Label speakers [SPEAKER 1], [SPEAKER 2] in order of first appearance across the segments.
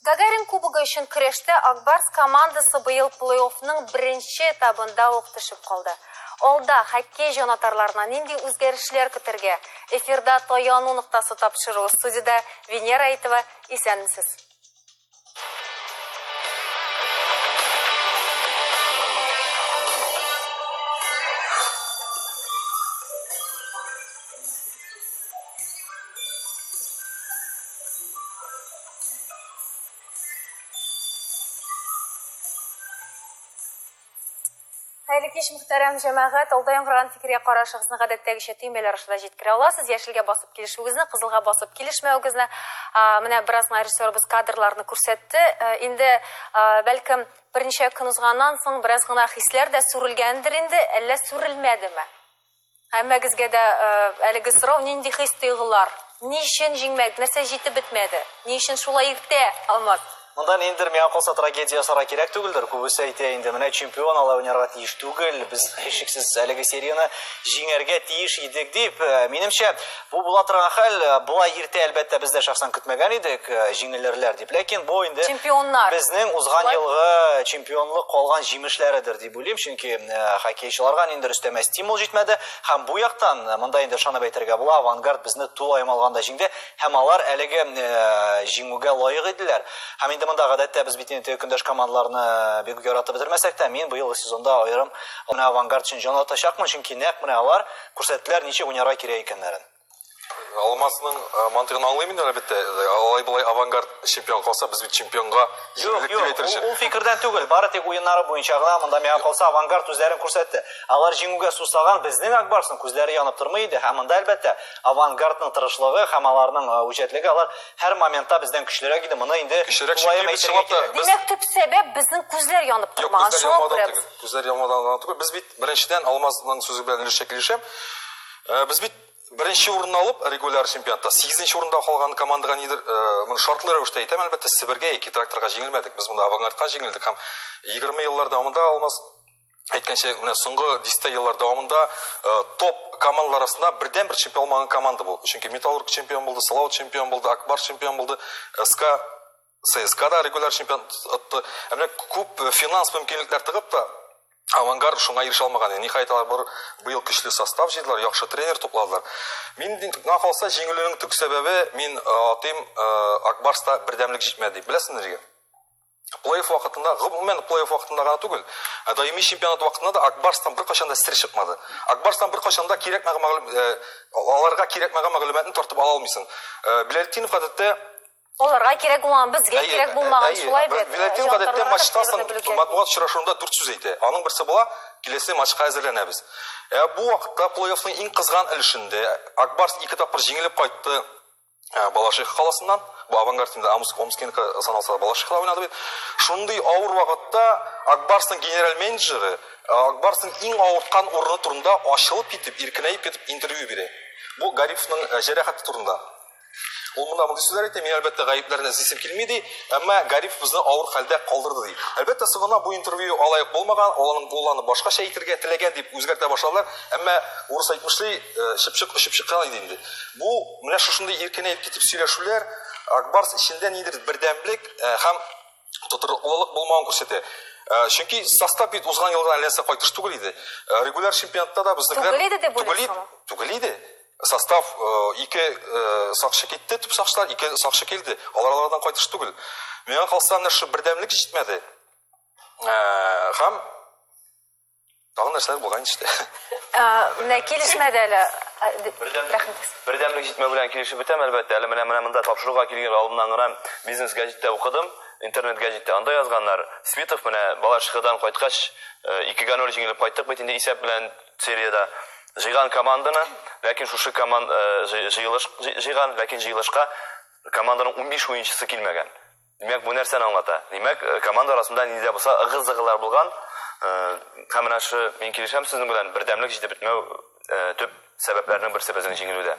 [SPEAKER 1] Гагарин кубогы өчен көрәштә Ак Барс командасы быел плей-оффның беренче этабында ук төшеп калды. Алда хоккей җанатарларына нинди үзгәрешләр көтәргә? Эфирда Таяну ноктасы тапшыруы. Студиядә Венера Әйтова. Исәнмесез. Хәерле кич, мөхтәрәм җәмәгать. Алда яңгыраган фикергә карашыгызны гадәттәгечә төймәләр аша да җиткерә аласыз. Яшелгә басып килешүегезне, кызылга басып килешмәвегезне. Менә бераз гына режиссерыбыз кадрларны күрсәтте. Инде, бәлкем, берничә көн узганнан соң бераз гына хисләр дә сүрелгәндер инде, әллә сүрелмәдеме? Һәммәгезгә дә әлеге сорау, нинди хис-тойгылар? Ни өчен җиңмәдек? Нәрсә җитеп бетмәде? Ни өчен шулай иртә, Алмаз?
[SPEAKER 2] Монда ниндидер миңа калса трагедия ясарга кирәк түгелдер. Күбесе әйтә инде, менә чемпион алай уйнарга тиеш түгел, без һичшиксез әлеге серияне җиңәргә тиеш идек дип. Минемчә, бу була торган хәл. Болай иртә, әлбәттә, без дә шәхсән көтмәгән идек, җиңелерләр дип. Ләкин бу инде
[SPEAKER 1] Чемпионнар.
[SPEAKER 2] безнең узган елгы чемпионлык калган җимешләредер дип уйлыйм, чөнки хоккейчыларга ниндидер өстәмә стимул җитмәде һәм бу яктан монда инде ышанып әйтергә була, Авангард безне тулаем алганда җиңде һәм алар әлеге җиңүгә лаек иделәр. Һәм инде монда гадәттә без бит инде теге көндәш командаларны бик үк яратып бетермәсәк тә, мин быелгы сезонда аерым менә Авангард өчен җан атачакмын, чөнки нәкъ менә алар күрсәттеләр ничек уйнарга кирәк икәннәрен.
[SPEAKER 3] Алмазның э, мантыгын аңлыйм инде, әлбәттә. Алай болай Авангард чемпион калса, без бит чемпионга
[SPEAKER 2] җиңеллек дип әйтер өчен. Ул фикердән түгел, бары тик уеннары буенча гына монда миңа калса Авангард үзләрен күрсәтте. Алар җиңүгә сусаган, безнең Ак Барсның күзләре янып тормый иде һәм монда әлбәттә Авангардның тырышлыгы һәм аларның э, үҗәтлеге алар һәр моментта бездән көчлерәк иде. Моны инде
[SPEAKER 3] көчлерәк чөнки без чынлап та
[SPEAKER 1] Димәк, төп сәбәп безнең күзләр янып тормаган.
[SPEAKER 3] Шуңа күрә күзләр янмадан гына түгел. Без бит беренчедән Алмазның сүзе белән өлешчә килешәм. Э, без бит беренче урынны алып, регуляр чемпионатта сигезенче урында калган командага нидер, э, моны шартлы рәвештә әйтәм, әлбәттә, Себергә яки Тракторга җиңелмәдек. Без монда Авангардка җиңелдек һәм 20 еллар дәвамында Алмаз әйткәнчә, менә соңгы дистә еллар дәвамында э, топ командалар арасында бердән-бер чемпион алмаган команда бу. Чөнки Металлург чемпион булды, Салават чемпион булды, Акбар чемпион булды, СК ЦСКА да регуляр чемпион отты. Ә менә күп финанс мөмкинлекләр тыгып та, Авангард шуңа ирешә алмаган. Ниһаять, алар бер быел көчле состав җыйдылар, яхшы тренер тупладылар. Мин миңа калса, җиңелүнең төп сәбәбе, мин э, атыйм, э, Ак Барста бердәмлек җитмәде дип. Беләсеңме нигә? Плей-офф вакытында, гомумән плей-офф вакытында гына түгел, ә даими чемпионат вакытында да Ак Барстан беркайчан да сер чыкмады. Ак Барстан беркайчан да кирәкмәгән мәгълүм, э, аларга кирәкмәгән мәгълүматны тартып ала алмыйсың. Биләлетдинов гадәттә
[SPEAKER 1] Аларга кирәк булган, безгә кирәк булмаган, шулай бит.
[SPEAKER 3] Биләлетдинов гадәттә матчтан соң матбугат очрашуында дүрт сүз әйтә. Аның берсе була, киләсе матчка әзерләнәбез. Ә бу вакытта плей-оффның иң кызган өлешендә Ак Барс ике тапкыр җиңелеп кайтты Балашиха каласыннан. Бу Авангард инде Омск, Омскиныкы саналса да Балашихада уйнады бит. Шундый авыр вакытта Ак Барсның генераль менеджеры Ак Барсның иң авырткан урыны турында ачылып китеп, иркенәеп китеп интервью бирә. Бу Гарифның җәрәхәте турында. Ул монда мондый сүзләр әйтә, мин әлбәттә гаепләрне эзлисем килми ди, әмма Гариф безне авыр хәлдә калдырды ди. Әлбәттә, соңыннан бу интервью алай ук булмаган, ул аның ул аны башкача әйтергә теләгән дип үзгәртә башладылар, әмма урыс әйтмешли, э, чыпчык очып чыккан иде инде. Бу менә шушындый иркенәеп китеп сөйләшүләр Ак Барс эчендә нидер бердәмлек э, һәм тотрыклылык булмавын күрсәтә. Э, чөнки состав бит узган елгы әллә кайтыш түгел иде. Регуляр чемпионатта да безнекеләр
[SPEAKER 1] түгел иде дип уйлыйсыңмы?
[SPEAKER 3] Түгел иде. Состав э, ике э, сакчы китте, төп сакчылар, ике сакчы килде. Алар алардан кайтыш түгел. Миңа калса, менә шул бердәмлек җитмәде. Э, һәм тагын нәрсәләр булган инде.
[SPEAKER 1] Менә килешмәде әле.
[SPEAKER 4] Бердәмлек җитмәү белән килешеп бетәм, әлбәттә. Әле менә менә монда тапшыруга килгән алдыннан гына бизнес гәҗиттә укыдым, интернет гәҗиттә. Анда язганнар, Светов менә Балашихадан кайткач, 2-0 җиңелеп кайттык бит инде исәп белән сериядә җыйган команданы, ләкин шушы команд җыелыш җыйган, ләкин җыелышка команданың 15 уенчысы килмәгән. Димәк, бу нәрсәне аңлата? Димәк, команда арасында нинди дә булса ыгы-зыгылар булган. Һәм менә шу мин килешәм сезнең белән, бердәмлек җитеп бетмәү төп сәбәпләрнең берсе безнең җиңелүдә.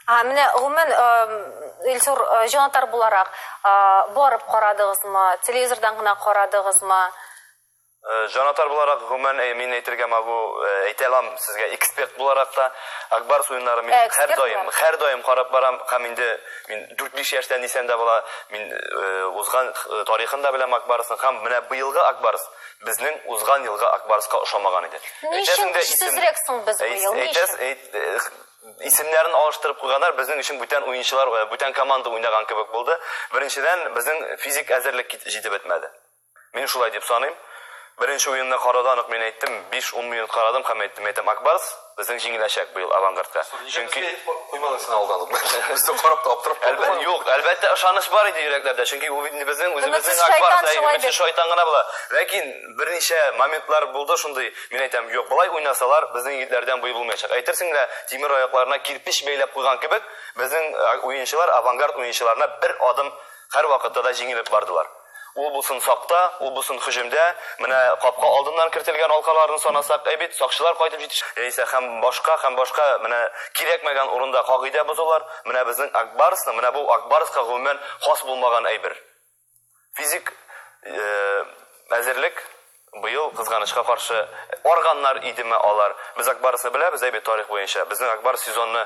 [SPEAKER 1] А, менә гомумән, Илсур, җанатар буларак, барып карадыгызмы, телевизордан гына карадыгызмы?
[SPEAKER 4] Җанатар буларак, гомумән, мин әйтергә могу, әйтә алам сезгә, эксперт буларак та, Ак Барс уеннары мин һәрдаим, һәрдаим карап барам һәм инде мин 4-5 яшьтән дисәм дә була, мин узган тарихын да беләм Ак Барсның һәм менә быелгы Ак Барс безнең узган елгы Ак Барска ошамаган иде.
[SPEAKER 1] Ни өчен көчсезрәк соң без быел? Ни өчен?
[SPEAKER 4] Исемнәрен алыштырып куйганнар, безнең өчен бүтән уенчылар, бүтән команда уйнаган кебек булды. Беренчедән, безнең физик әзерлек җитеп бетмәде. Мин шулай дип саныйм. Беренче уенны караудан ук мин әйттем, 5-10 минут карадым һәм әйттем, әйтәм, Ак Барс безнең җиңеләчәк быел Авангардка.
[SPEAKER 3] Чөнки куймадың син алдан ук. Без дә карап та аптырап калдык.
[SPEAKER 4] Әлбәттә, юк, әлбәттә ышаныч бар иде йөрәкләрдә, чөнки ул бит безнең үзебезнең Ак Барс, өметсез шайтан гына була. Ләкин берничә моментлар булды шундый, мин әйтәм, юк, болай уйнасалар, безнең егетләрдән быел булмаячак. Әйтерсең лә, тимер аякларына кирпеч бәйләп куйган кебек, безнең уенчылар Авангард уенчыларына бер адым һәрвакытта да җиңелеп бардылар. Ул булсын сакта, ул булсын һөҗүмдә, менә капка алдыннан кертелгән алкаларны санасак, әй бит, сакчылар кайтып җитеш, яисә һәм башка, һәм башка, менә кирәкмәгән урында кагыйдә бозулар, менә безнең Ак Барсның, менә бу Ак Барска гомумән хас булмаган әйбер. Физик әзерлек Быел, кызганычка каршы, арганнар идеме алар? Без Ак Барсны беләбез, әй бит, тарих буенча. Безнең Ак Барс сезонны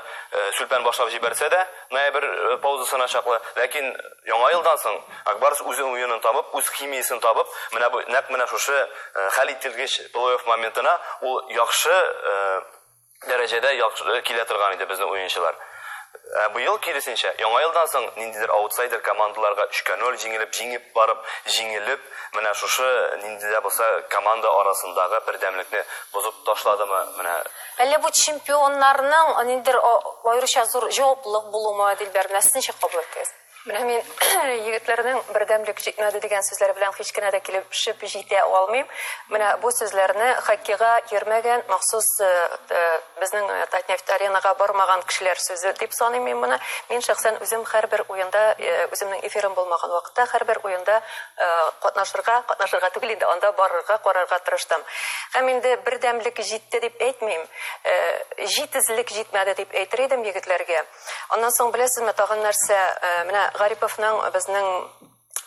[SPEAKER 4] сүлпән башлап җибәрсә дә, ноябрь паузасына чаклы, ләкин Яңа елдан соң Ак Барс үз уенын табып, үз химиясен табып, менә бу нәкъ менә шушы хәл ителгеч плей-офф моментына ул яхшы дәрәҗәдә яхшы килә торган иде безнең уенчылар. Ә быел киресенчә, Яңа елдан соң ниндидер аутсайдер командаларга 3-кә 0 җиңелеп, җиңеп барып, җиңелеп, менә шушы нинди дә булса команда арасындагы бердәмлекне бозып ташладымы, менә.
[SPEAKER 1] Әллә бу чемпионнарның ниндидер аеруча зур җаваплылык булумы, Дилбәр, менә сез ничек кабул иттегез?
[SPEAKER 5] Менә мин егетләрнең бердәмлек җитмәде дигән сүзләре белән һич кенә дә килешеп җитә алмыйм. Менә бу сүзләрне хоккейга йөрмәгән, махсус э, э, безнең э, Татнефть аренага бармаган кешеләр сүзе дип саныйм мин моны. Мин шәхсән үзем һәрбер уенда, үземнең эфирым булмаган вакытта һәрбер уенда катнашырга, катнашырга түгел инде, анда барырга, карарга тырыштым. Һәм инде бердәмлек җитте дип әйтмим, җитезлек җитмәде дип әйтер идем егетләргә. Аннан соң беләсезме тагын нәрсә, менә Гариповның безнең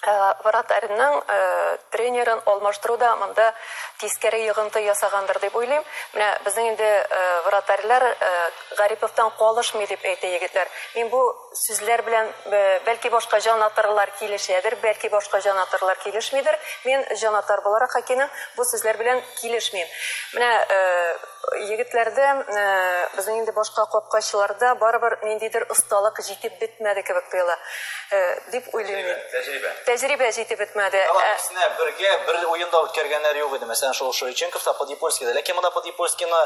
[SPEAKER 5] вратарьның тренерын алмаштыру да монда тискәре йогынты ясагандыр дип уйлыйм. Менә безнең инде вратарьлар Гариповтан калышмый дип әйтә егетләр. Мин бу сүзләр белән бәлки башка җанатарлар килешәдер, бәлки башка җанатарлар килешмидер. Мин җанатар буларак хоккейның бу сүзләр белән килешмим. Менә Егетләрдә, безнең инде башка капкачыларда барыбер ниндидер осталык җитеп бетмәде кебек тоела, дип уйлыйм мин.
[SPEAKER 2] Тәҗрибә.
[SPEAKER 5] Тәҗрибә җитеп бетмәде.
[SPEAKER 2] Алар икесенә бергә бер уенда үткәргәннәре юк иде. Мәсәлән, шул Шевченков та, Подъепольский да. Ләкин монда Подъепольскийны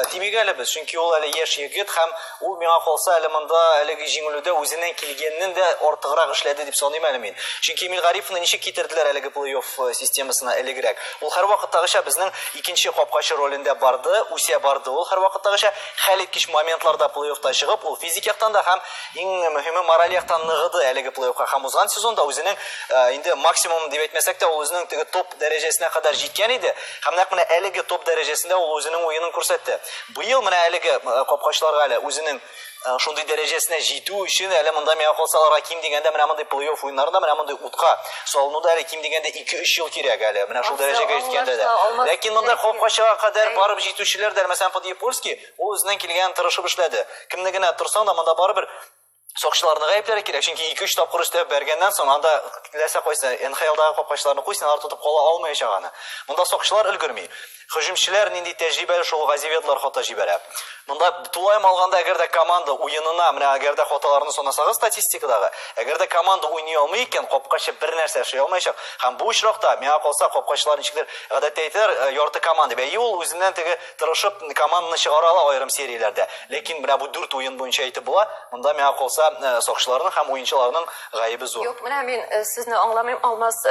[SPEAKER 2] тимик әле без, чөнки ул әле яшь егет һәм ул миңа калса әле монда әлеге җиңелүдә үзеннән килгәннән дә артыграк эшләде дип саныйм әле мин. Чөнки Эмиль Гариповны ничек китерделәр әлеге плей-офф системасына элегрәк. Ул һәрвакыттагыча безнең Икенче капкачы ролендә барды, үсә барды ул һәрвакыттагыча. Хәлиткеч моментларда плей-оффта чыгып, ул физик яктан да һәм иң мөһиме мораль яктан ныгыды әлеге плей-оффка. Һәм узган сезонда үзенең э, инде максимум дип әйтмәсәк тә, ул үзенең теге топ дәрәҗәсенә кадәр җиткән иде. Һәм нәкъ менә әлеге топ дәрәҗәсендә ул үзенең уенын күрсәтте. Быел менә әлеге э, капкачыларга әле үзенең Э, шундый дәрәҗәсенә җитү өчен әле монда миңа калса аларга ким дигәндә менә мондый плей-офф уеннарында менә мондый утка салынуда әле ким дигәндә 2-3 ел кирәк әле менә шул дәрәҗәгә җиткәндә дә. Ләкин монда капкачыга кадәр барып җитүчеләр дә, мәсәлән, Подъепольский, ул үзеннән килгәнен тырышып эшләде. Кемне генә торсаң да монда барыбер сакчыларны гаепләргә кирәк, чөнки 2-3 тапкыр өстәп бәргәннән соң анда теләсә кайсы НХЛдагы капкачыларны куй, син алар тотып кала алмаячак аны. Монда сакчылар өлгерми. Һөҗүмчеләр нинди тәҗрибәле шул газиветлар хата җибәрә. Монда тулаем алганда, әгәр дә команда уенына, менә әгәр дә хаталарны санасагыз статистикадагы, әгәр дә команда уйный алмый икән, капкачы бер нәрсә эшли алмаячак. Һәм бу очракта, миңа калса, капкачылар ничектер, гадәттә әйтәләр, э, ярты команда. Бәй, ул үзеннән теге тырышып команданы чыгара ала аерым серияләрдә. Ләкин менә бу дүрт уен буенча әйтеп була, монда миңа калса, э, сакчыларның һәм уенчыларның гаебе зур.
[SPEAKER 5] Юк, менә мин э, сезне аңламыйм, Алмаз.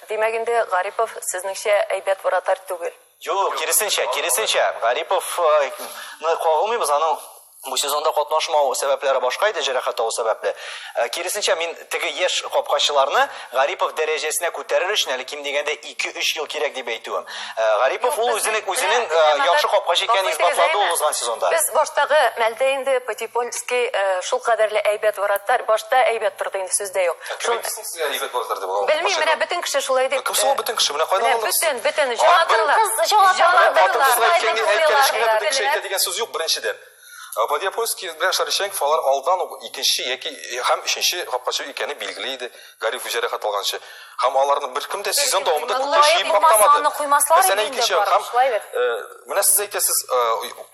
[SPEAKER 5] Димәк инде, Гарипов сезнеңчә әйбәт вратарь түгел?
[SPEAKER 2] Юк, киресенчә, киресенчә. Гариповны кагылмыйбыз, аның Бу сезонда катнашмау сәбәпләре башка иде, җәрәхәт алу сәбәпле. Киресенчә, мин теге яшь капкачыларны Гарипов дәрәҗәсенә күтәрер өчен әле ким дигәндә 2-3 ел кирәк дип әйтүем. Гарипов ул үзенең үзенең яхшы капкачы икәнен исбатлады ул узган сезонда.
[SPEAKER 5] Без баштагы мәлдә инде Потипольский шул кадәрле әйбәт вратарь, башта әйбәт торды инде, сүз дә юк.
[SPEAKER 3] Кем әйтте соң сезгә әйбәт вратарь дип?
[SPEAKER 5] Белмим, менә бөтен кеше шулай дип.
[SPEAKER 3] Кем соң ул бөтен кеше? Менә кайдан алдыгыз?
[SPEAKER 5] Бөтен, бөтен, җанатарлар.
[SPEAKER 1] Хатын-кыз җанатарлар.
[SPEAKER 3] Хатын-кызга әйткән әйткән өчен генә бөтен кеше әйтә дигән сүз юк, беренчедән. Подъяпольский белән Шариченков алар алдан ук икенче яки һәм өченче капкачы икәне билгеле иде, Гариф җәрәхәт алганчы. Һәм аларны беркем дә сезон дәвамында күпкә
[SPEAKER 1] Лаек
[SPEAKER 3] җыеп
[SPEAKER 1] булмаса,
[SPEAKER 3] мактамады.
[SPEAKER 1] аны куймаслар иде
[SPEAKER 3] Мәсәлән,
[SPEAKER 1] инде
[SPEAKER 3] икенче
[SPEAKER 1] барып,
[SPEAKER 3] һәм
[SPEAKER 1] шулай бит?
[SPEAKER 3] менә сез әйтәсез,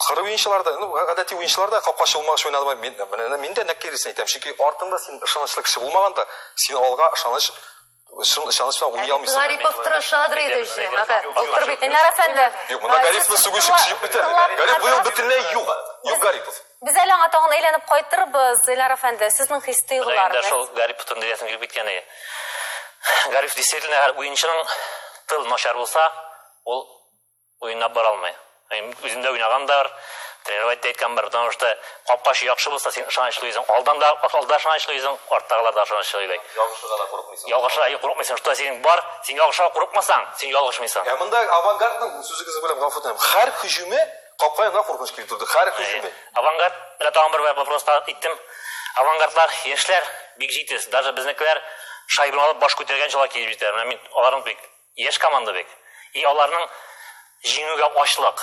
[SPEAKER 3] кыры уенчыларда, ну, гадәти уенчыларда капкачы булмагач уйнадымы? Мин, менә мин дә нәкъ киресен әйтәм. Чөнки артыңда син ышанычлы кеше булмаганда, син алга ышаныч Шын ышаныч белән уйный алмыйсың.
[SPEAKER 5] Гарипов тырышадыр иде җәмәгать. Былтыр бит
[SPEAKER 1] Ленар әфәнде.
[SPEAKER 3] Юк, монда Гариповны сүгүче кеше юк бит әле. Гарип быел бөтенләй юк. Юк Гарипов.
[SPEAKER 1] Без әле аңа тагын әйләнеп кайтырбыз, Ленар әфәнде. Сезнең хис
[SPEAKER 6] Менә инде
[SPEAKER 1] тойгыларыгыз.
[SPEAKER 6] шул Гарипов турында әйтәсем килеп киткән иде. Гарипов действительно әгәр уенчының тыл начар булса, ул уйнап бара алмый. Мин үзем дә уйнаган да бар, тренировать та иткән бар, потому что капкачы яхшы булса, син ышанычлы йөзең. Алдан да, алда ышанычлы йөзең, арттагылар да ышанычлы йөзең.
[SPEAKER 4] Ялгышырга да курыкмыйсың.
[SPEAKER 6] Ялгышырга курыкмыйсың, что синең бар, син ялгышырга курыкмасаң, син ялгышмыйсың.
[SPEAKER 3] Ә монда Авангардның сүзегез белән гафу үтенәм. Һәр һөҗүме капка янына куркыныч килеп торды. Һәр һөҗүме.
[SPEAKER 6] Авангард, менә тагын бер вопрос иттем. Авангардлар, яшьләр бик җитез. Даже безнекеләр шайбаны алып баш күтәргән чала килеп җитәләр. Менә мин аларның бик яшь команда бик. И аларның җиңүгә ачлык.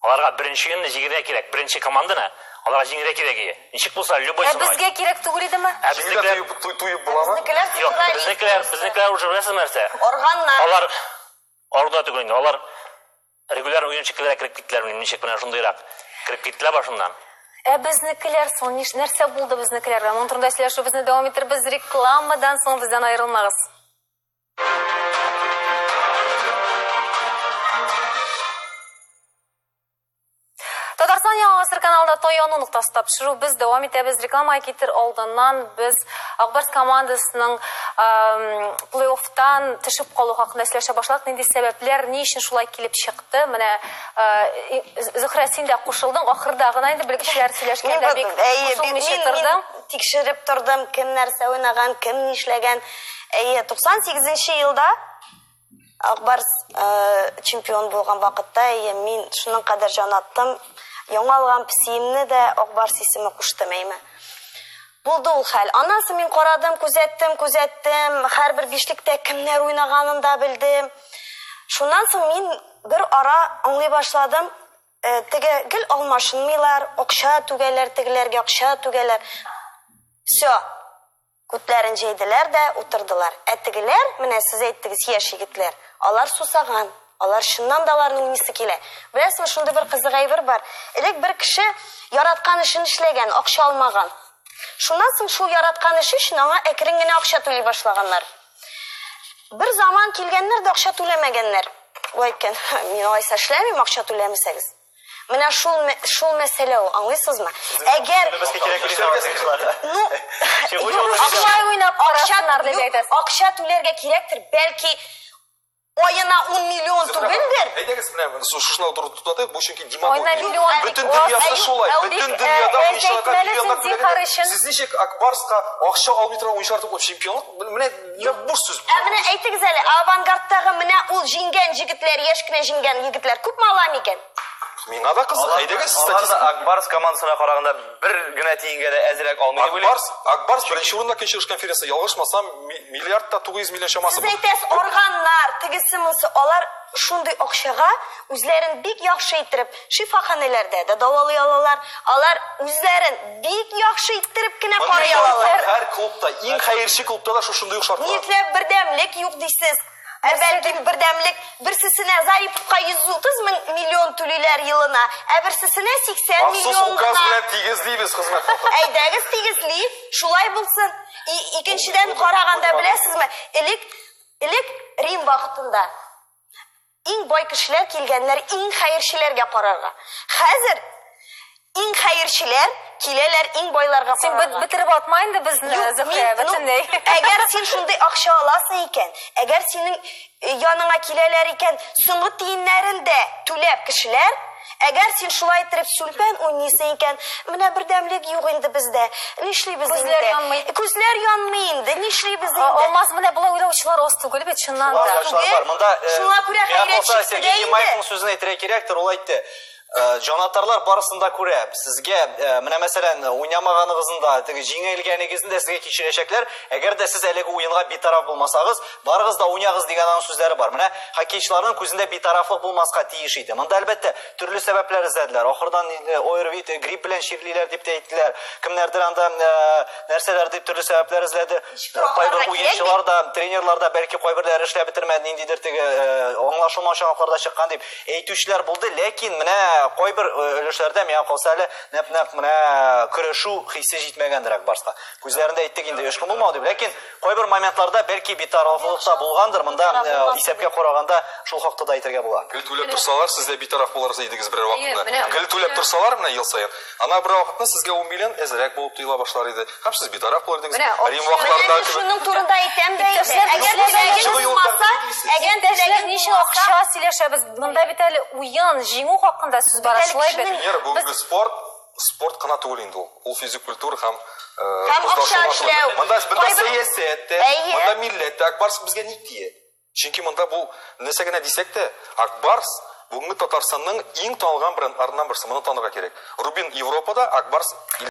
[SPEAKER 6] Аларга беренче уенны җиңергә кирәк. Беренче команданы аларга җиңергә кирәк ие. Ничек булса, любой
[SPEAKER 1] Ә
[SPEAKER 6] ценой.
[SPEAKER 1] безгә кирәк түгел идеме?
[SPEAKER 6] Ә
[SPEAKER 3] Җиңүгә
[SPEAKER 6] безнекеләр
[SPEAKER 3] туеп, туй- туеп буламы?
[SPEAKER 7] Безнекеләр
[SPEAKER 6] Юк,
[SPEAKER 7] федералист
[SPEAKER 6] безнекеләр,
[SPEAKER 7] просто.
[SPEAKER 6] безнекеләр уже беләсезме нәрсә?
[SPEAKER 7] Органнар.
[SPEAKER 6] Алар аруда түгел инде. Алар регуляр уен шикеллерәк кереп киттеләр, минем ничек менә шундыйрак кереп киттеләр башыннан.
[SPEAKER 1] Ә безнекеләр соң ниш нәрсә булды безнекеләр белән? Моның турында сөйләшүебезне дәвам итербез рекламадан соң бездән аерылмагыз. Татарстан Яңа Гасыр каналында Таяну ноктасы тапшыру без дәвам итәбез. Реклама китер алдыннан без Акбарс командасының плей-оффтан төшеп калу хакында сөйләшә башладык. Нинди сәбәпләр, ни өчен шулай килеп чыкты? Менә Зөһрә, син дә кушылдың. Ахырда гына инде белгечләр сөйләшкәндә бик кушылмыйча тордың.
[SPEAKER 7] Тикшереп тордым, кем нәрсә уйнаган, кем нишләгән. Әйе, 98 елда Акбарс чемпион булган вакытта, әйе, мин шуның кадәр җан аттым. Яңа алган песиемне дә Акбарс исеме куштым, әйме. Булды ул хәл. Аннан соң мин карадым, күзәттем, күзәттем. Һәрбер бишлектә кемнәр уйнаганын да белдем. Шуннан соң мин бер ара аңлый башладым. Теге гел алмашынмыйлар, акча түгәләр, тегеләргә акча түгәләр. Всё. Күтләрен җәйделәр дә утырдылар. Ә тегеләр, менә сез әйттегез, яшь егетләр, алар сусаган. Алар чыннан да аларның уйныйсы килә. Беләсезме, шундый бер кызык әйбер бар. Элек бер кеше яраткан эшен эшләгән, акча алмаган. Шуннан соң шул яраткан эше өчен аңа әкрен генә акча түли башлаганнар. Бер заман килгәннәр дә акча түләмәгәннәр. Ул әйткән, мин алайса эшләмим, акча түләмәсәгез. Менә шул шул мәсьәлә ул, аңлыйсызмы? Әгәр ну,
[SPEAKER 1] Шулай уйнап карасыннар дип әйтәсез.
[SPEAKER 7] Акча түләргә кирәктер, бәлки аена 10 миллион түгелдер.
[SPEAKER 3] Әйдәгез, менә шушына утырып туктатыйк, бу чөнки
[SPEAKER 1] Айына
[SPEAKER 3] демагогия.
[SPEAKER 1] миллион
[SPEAKER 3] Бөтен
[SPEAKER 1] бик
[SPEAKER 3] дөньясы
[SPEAKER 1] аз.
[SPEAKER 3] шулай,
[SPEAKER 1] Әй,
[SPEAKER 3] бөтен
[SPEAKER 1] бик,
[SPEAKER 3] дөньяда
[SPEAKER 1] әз
[SPEAKER 3] уенчыларга
[SPEAKER 1] әйтмәле
[SPEAKER 3] миллионнар
[SPEAKER 1] син, зинһар
[SPEAKER 3] түләгәндә.
[SPEAKER 1] өчен.
[SPEAKER 3] Сез ничек Акбарска акча алмый торган уенчылар туплап чемпионлык? Менә менә буш сүз.
[SPEAKER 7] Ә менә әйтегез әле, авангардтагы менә ул җиңгән җегетләр, яшь кенә җиңгән егетләр күпме ала микән?
[SPEAKER 3] Миңа да кызык. Әйдәгез,
[SPEAKER 4] Алар да
[SPEAKER 3] статистика.
[SPEAKER 4] Акбарс командасына караганда бер генә тиенгә дә әзрәк алмый дип уйлыйм.
[SPEAKER 3] Акбарс, Акбарс беренче урында Көнчыгыш конференция ялгышмасам, миллиард та 900 миллион чамасы.
[SPEAKER 7] Сез әйтәсез, органнар, тегесе монысы, алар шундый акчага үзләрен бик яхшы иттереп шифаханәләрдә дә дәвалый алалар. Алар үзләрен бик яхшы иттереп кенә карый алалар.
[SPEAKER 3] Һәр клубта, иң хәерче клубта да шушындый ук шартлар.
[SPEAKER 7] Нишләп бердәмлек юк дисез? Ә бәлки бердәмлек берсесенә Зариповка 130 мең миллион түлиләр елына, ә берсесенә 80
[SPEAKER 3] Махсус
[SPEAKER 7] миллион
[SPEAKER 3] указ
[SPEAKER 7] гына.
[SPEAKER 3] белән тигезлибез хезмәт хакын.
[SPEAKER 7] Әйдәгез тигезли, шулай булсын. Икенчедән караганда беләсезме, элек элек Рим вакытында иң бай кешеләр килгәннәр иң хәерчеләргә карарга. Хәзер иң хәерчеләр киләләр иң байларга
[SPEAKER 1] Син
[SPEAKER 7] карарга.
[SPEAKER 1] бетереп атма инде безне,
[SPEAKER 7] Юк,
[SPEAKER 1] Зөһрә,
[SPEAKER 7] мин, ну,
[SPEAKER 1] бөтенләй.
[SPEAKER 7] әгәр син шундый акча аласың икән, әгәр синең яныңа киләләр икән, соңгы тиеннәрен дә түләп кешеләр, Әгәр син шулай иттереп сүлпән уйныйсың икән, менә бердәмлек юк инде бездә. Нишлибез инде?
[SPEAKER 1] Күзләр янмый.
[SPEAKER 7] Күзләр янмый инде. Нишлибез инде?
[SPEAKER 1] Алмаз, менә болай уйлаучылар аз түгел бит, чыннан да.
[SPEAKER 2] Уйлаучылар бар. Монда э,
[SPEAKER 7] Шуңа күрә
[SPEAKER 2] миңа
[SPEAKER 7] хәйрәт
[SPEAKER 2] калса,
[SPEAKER 7] чикте дә
[SPEAKER 2] Сергей
[SPEAKER 7] инде.
[SPEAKER 2] Гимаевның сүзен әйтергә кирәктер, ул әйтте. Җанатарлар барысын да күрә. Сезгә, менә мәсәлән, уйнамаганыгызны да, теге җиңелгәнегезне дә сезгә кичерәчәкләр. Әгәр дә сез әлеге уенга битараф булмасагыз, барыгыз да уйнагыз дигән аның сүзләре бар. Менә хоккейчыларның күзендә битарафлык булмаска тиеш иде. Монда әлбәттә төрле сәбәпләр эзләделәр. Ахырдан инде ОРВИ, грипп белән чирлиләр дип тә әйттеләр. Кемнәрдер анда нәрсәләр дип төрле сәбәпләр эзләде. Кайбер уенчылар да, тренерлар да бәлки кайберләре эшләп бетермәде, ниндидер теге аңлашылмаучанлыклар да чыккан дип әйтүчеләр булды. Ләкин менә кайбер өлешләрдә миңа калса әле нәп-нәкъ менә көрәшү хисе җитмәгәндер Ак Барска. Күзләрендә әйттек инде очкын булмау дип, ләкин кайбер моментларда бәлки битарафлык та булгандыр. Монда исәпкә караганда шул хакта да әйтергә була.
[SPEAKER 3] Гел түләп торсалар, сез дә битараф булыр идегез берәр вакытны.
[SPEAKER 5] Әйе,
[SPEAKER 3] Гел түләп торсалар, менә ел саен. Ана бер вакытны сезгә 10 миллион әзрәк булып тоела башлар иде. Һәм сез битараф булыр идегез.
[SPEAKER 5] Менә,
[SPEAKER 3] Рим
[SPEAKER 7] Менә
[SPEAKER 3] вакытларында
[SPEAKER 7] мин шуның турында әйтәм дә инде.
[SPEAKER 1] Иптәшләр,
[SPEAKER 7] Әгәр
[SPEAKER 1] иптәшләр,
[SPEAKER 7] теләгең
[SPEAKER 3] Чыгу юлы
[SPEAKER 7] булмаса,
[SPEAKER 3] тәкъдим итәсез.
[SPEAKER 7] әгәр
[SPEAKER 1] Иптәшләр,
[SPEAKER 7] теләгең
[SPEAKER 1] ничек
[SPEAKER 7] булмаса,
[SPEAKER 1] акча сөйләшәбез? Монда бит әле уен, җиңү хакында сүз бара,
[SPEAKER 7] Бит әле
[SPEAKER 1] шулай бит.
[SPEAKER 7] кешенең-
[SPEAKER 3] Венера, бүгенге спорт спорт кына түгел инде ул. Ул физик культура һәм
[SPEAKER 7] Һәм акча эшләү.
[SPEAKER 3] Монда монда
[SPEAKER 7] Кайбер-
[SPEAKER 3] сәясәт тә,
[SPEAKER 7] Әйе.
[SPEAKER 3] монда милләт тә. Ак Барс безгә ник тия? Чөнки монда бу нәрсә генә дисәк тә, Ак Барс бүгенге Татарстанның иң танылган брендларыннан берсе. Моны танырга кирәк. Рубин Европада, Ак Барс